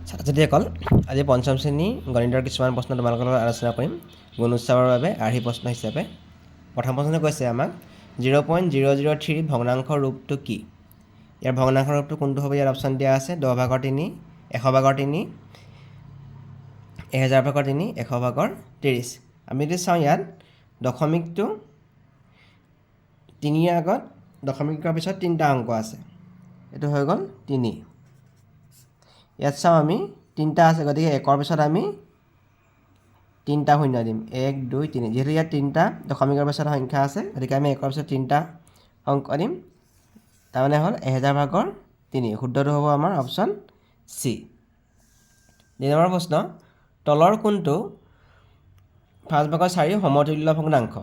ছাত্ৰ ছাত্ৰীসকল, আজি পঞ্চম শ্ৰেণী গণিতৰ কিছুমান প্ৰশ্ন তোমালোকৰ লগত আলোচনা কৰিম গুণোৎসৱৰ বাবে আৰ্হি প্ৰশ্ন হিচাপে। প্ৰথম প্ৰশ্নটো কৈছে আমাক 0.003 ভগ্নাংশ ৰূপটো কি? ইয়াৰ ভগ্নাংশ ৰূপটো কোনটো হ'ব? ইয়াৰ অপশ্যন দিয়া আছে 10/3, 100/3, 1000/3, 100/30। আমি যদি চাওঁ, ইয়াত দশমিকটো তিনিৰ আগত দশমিকৰ পিছত তিনিটা অংক আছে, এইটো হৈ গ'ল তিনি। ইয়াত চাওঁ আমি তিনিটা আছে, গতিকে একৰ পিছত আমি তিনিটা শূন্য দিম, এক, দুই, তিনি। যিহেতু ইয়াত তিনিটা দশমিকৰ পিছত সংখ্যা আছে, গতিকে আমি একৰ পিছত তিনিটা অংক দিম। তাৰমানে হ'ল 1000/3। শুদ্ধটো হ'ব আমাৰ অপশ্যন চি। 2 নম্বৰ প্ৰশ্ন, তলৰ কোনটো 5/4 সমতুল্য ভগ্নাংশ?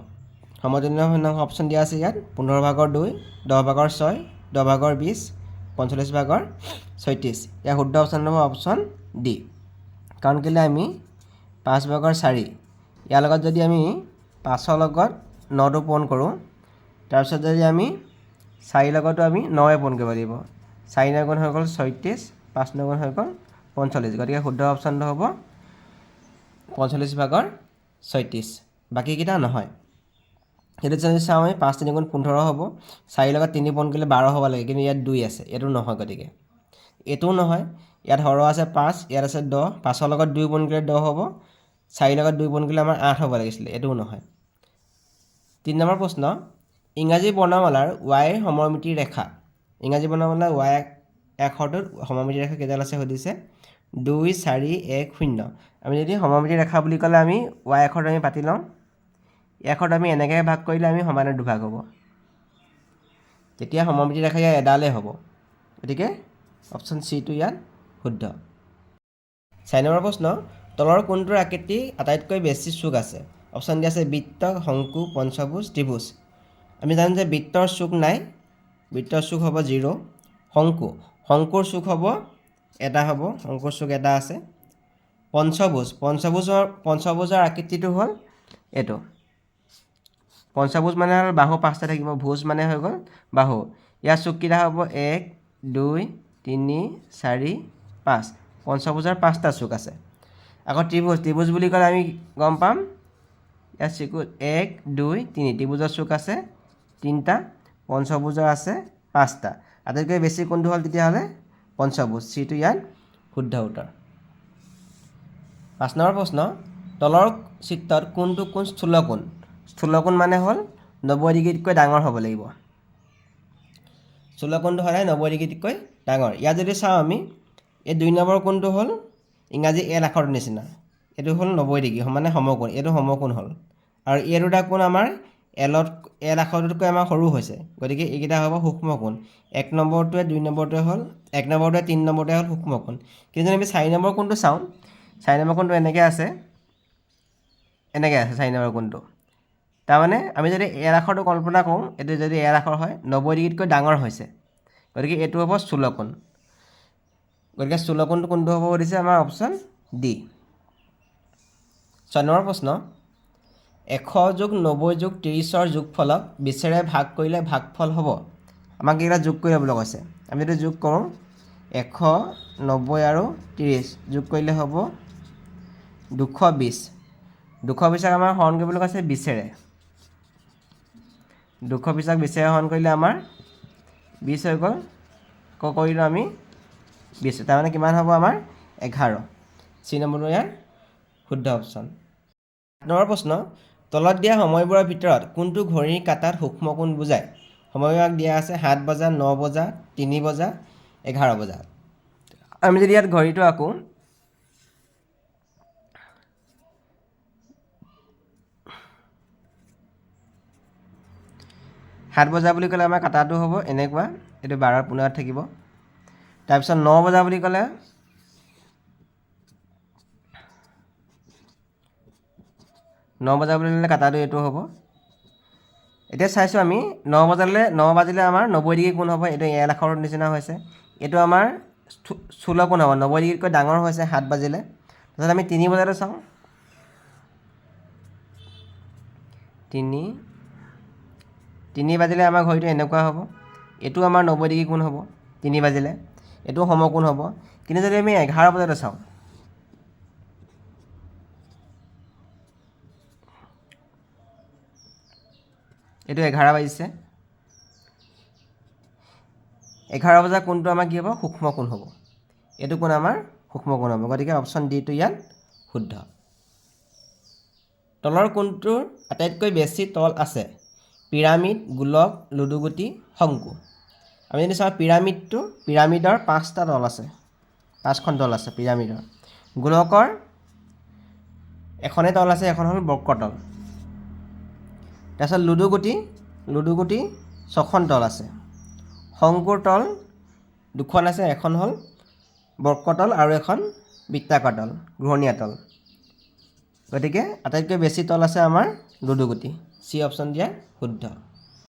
সমতুল্য ভগ্নাংশ অপশ্যন দিয়া আছে ইয়াত 15/2, 10/6, 10/20, 45/36। ইয়াৰ শুদ্ধ অপশ্যন হ'ব অপশ্যন ডি। কাৰণ কেলৈ, আমি 5/4 ইয়াৰ লগত যদি আমি পাঁচৰ লগত নটো পূৰণ কৰোঁ, তাৰপিছত যদি আমি চাৰিৰ লগতো আমি নয়ে পূৰণ কৰিব লাগিব। চাৰি ন গুণ হৈ গ'ল 36, পাঁচ ন গুণ হৈ গ'ল 45। গতিকে শুদ্ধ অপশ্যনটো হ'ব 45/36, বাকীকেইটা নহয়। সেইটো যদি চাওঁ আমি, পাঁচ তিনি গুণ 15 হ'ব, চাৰিৰ লগত তিনি পূৰণ কৰিলে 12 হ'ব লাগে, কিন্তু ইয়াত দুই আছে, এইটো নহয়। গতিকে এইটোও নহয়। ইয়াত হৰ আছে পাঁচ, ইয়াত আছে 10। পাঁচৰ লগত দুই পূৰণ কৰিলে 10 হ'ব, চাৰিৰ লগত দুই পূৰণ কৰিলে আমাৰ আঠ হ'ব লাগিছিলে, এইটোও নহয়। 3 নম্বৰ প্ৰশ্ন, ইংৰাজী বৰ্ণমালাৰ ৱাইৰ সমমিতি ৰেখা। ইংৰাজী বৰ্ণমালাৰ ৱাই আখৰটোত সমমিতি ৰেখা কেইডাল আছে সুধিছে। 2, 4, 1, 0। আমি যদি সমমিতি ৰেখা বুলি ক'লে আমি ৱাই আখৰটো আমি পাতি লওঁ। এই আখৰটো আমি এনেকৈ ভাগ কৰিলে আমি সমানে দুভাগ হ'ব, তেতিয়া সমমিতি ৰেখা ইয়াত এডালেই হ'ব। গতিকে অপশ্যন চিটো ইয়াত শুদ্ধ। 4 নম্বৰ প্ৰশ্ন, তলৰ কোনটোৰ আকৃতি আটাইতকৈ বেছি চুক আছে? অপশ্যন দিয়া আছে বৃত্ত, শংকু, পঞ্চভুজ, ত্ৰিভুজ। আমি জানো যে বৃত্তৰ চুক নাই, বৃত্তৰ চুক হ'ব 0। শংকু, শংকুৰ চুক হ'ব এটা হ'ব, শংকুৰ চুক এটা আছে। পঞ্চভুজ, পঞ্চভুজৰ আকৃতিটো হ'ল এইটো। পঞ্চভুজ মানে হ'ল বাহু পাঁচটা থাকিব, ভুজ মানে হৈ গ'ল বাহু। ইয়াৰ চুককেইটা হ'ব 1, 2, 3, 4, 5। পঞ্চভুজৰ পাঁচটা চুক আছে। আকৌ ত্ৰিভুজ, ত্ৰিভুজ বুলি ক'লে আমি গম পাম ইয়াৰ চিকু 1, 2, 3, ত্ৰিভুজৰ চুক আছে তিনিটা, পঞ্চভুজৰ আছে পাঁচটা। আটাইতকৈ বেছি কোনটো হ'ল তেতিয়াহ'লে? পঞ্চভুজ। চিটো ইয়াত শুদ্ধ উত্তৰ। 5 নম্বৰ প্ৰশ্ন, তলৰ চিত্ৰত কোনটো কোণ স্থূলকোণ? স্থূলকোণ মানে হ'ল 90 ডিগ্ৰীতকৈ ডাঙৰ হ'ব লাগিব। স্থূলকোণটো সদায় 90 ডিগ্ৰীতকৈ ডাঙৰ। ইয়াত যদি চাওঁ আমি, এই 2 নম্বৰ কোণটো হ'ল ইংৰাজী এল আখৰটোৰ নিচিনা, এইটো হ'ল 90 ডিগ্ৰী মানে সমকোণ, এইটো সমকোণ হ'ল। আৰু এই দুটা কোণ আমাৰ এল আখৰটোতকৈ আমাৰ সৰু হৈছে, গতিকে এইকেইটা হ'ব সূক্ষ্ম কোণ। এক নম্বৰটোৱে দুই নম্বৰটোৱে হ'ল, এক নম্বৰটোৱে তিনি নম্বৰটোৱে হ'ল সূক্ষ্ম কোণ। কিন্তু যদি আমি 4 নম্বৰ কোণটো চাওঁ, 4 নম্বৰ কোণটো এনেকৈ আছে, এনেকৈ আছে 4 নম্বৰ কোণটো। তাৰমানে আমি যদি এল আখৰটো কল্পনা কৰোঁ, এইটো যদি এল আখৰ হয় 90 ডিগ্ৰীতকৈ ডাঙৰ হৈছে, গতিকে এইটো হ'ব স্থূলকোণ। গতিকে স্থূলকোণটো কোনটো হ'ব সুধিছে, আমাৰ অপশ্যন ডি। 6 নম্বৰ প্ৰশ্ন, 100 যোগ 90 যোগ ত্ৰিছৰ যোগফলক বিছেৰে ভাগ কৰিলে ভাগফল হ'ব। আমাক এইকেইটা যোগ কৰি ল'বলৈ কৈছে। আমি যদি যোগ কৰোঁ, 100, 90 আৰু 30 যোগ কৰিলে হ'ব 220। 220ক আমাৰ হৰণ কৰিবলৈ কৈছে বিছেৰে। 220ক বিছেৰে হৰণ কৰিলে আমাৰ 20 হৈ গ'ল। আকৌ কৰিলোঁ আমি 20, তাৰমানে কিমান হ'ব আমাৰ 11। চি নম্বৰটো ইয়াৰ শুদ্ধ অপশ্যন। 8 নম্বৰ প্ৰশ্ন, তলত দিয়া সময়বোৰৰ ভিতৰত কোনটো ঘড়ীৰ কাঁটাত সূক্ষ্ম কোণ বুজায়? সময়বিলাক দিয়া আছে 7 বজা, 9 বজা, 3 বজা, 11 বজা। আমি যদি ইয়াত ঘড়ীটো আঁকো, সাত বজা বুলি ক'লে আমাৰ কাঁটাটো হ'ব এনেকুৱা, এইটো বাৰৰ পোনাত থাকিব। তাৰপিছত 9 বজা বুলি ক'লে ন বজা বুলি ক'লে কাঁটাটো এইটো হ'ব। এতিয়া চাইছোঁ আমি ন বজালৈ, ন বাজিলে আমাৰ 90 ডিগ্ৰী কোণ হ'ব, এইটো এল আখৰৰ নিচিনা হৈছে। এইটো আমাৰ স্থূল কোণ হ'ব, 90 ডিগ্ৰীতকৈ ডাঙৰ হৈছে 7 বাজিলে। তাৰপিছত আমি 3 বজাতে চাওঁ, তিনি বাজিলে আমাৰ ঘড়ীটো এনেকুৱা হ'ব, এইটো আমাৰ 90 ডিগ্ৰী কোণ হ'ব 3 বাজিলে, এইটো সমকোণ হ'ব। কিন্তু যদি আমি 11 বজাতে চাওঁ, এইটো 11 বাজিছে, 11 বজাৰ কোণটো আমাৰ কি হ'ব? সূক্ষ্ম কোণ হ'ব। এইটো কোণ আমাৰ সূক্ষ্ম কোণ হ'ব। গতিকে অপশ্যন ডিটো ইয়াত শুদ্ধ। তলৰ কোণটোৰ আটাইতকৈ বেছি তল আছে? পিৰামিড, গোলক, লুডুগুটি, শংকু। আমি যদি চাওঁ পিৰামিডটো, পিৰামিডৰ 5টা তল আছে, 5খন তল আছে পিৰামিডৰ। গোলকৰ এখনেই তল আছে, এখন হ'ল বক্ৰতল। তাৰপিছত লুডুগুটি, লুডুগুটি 6খন তল আছে। শংকুৰ তল 2খন আছে, এখন হ'ল বক্ৰতল আৰু এখন বৃত্তাকাৰ তল, ঘূৰণীয়া তল। গতিকে আটাইতকৈ বেছি তল আছে আমাৰ লুডুগুটি। চি অপশ্যন দিয়া শুদ্ধ।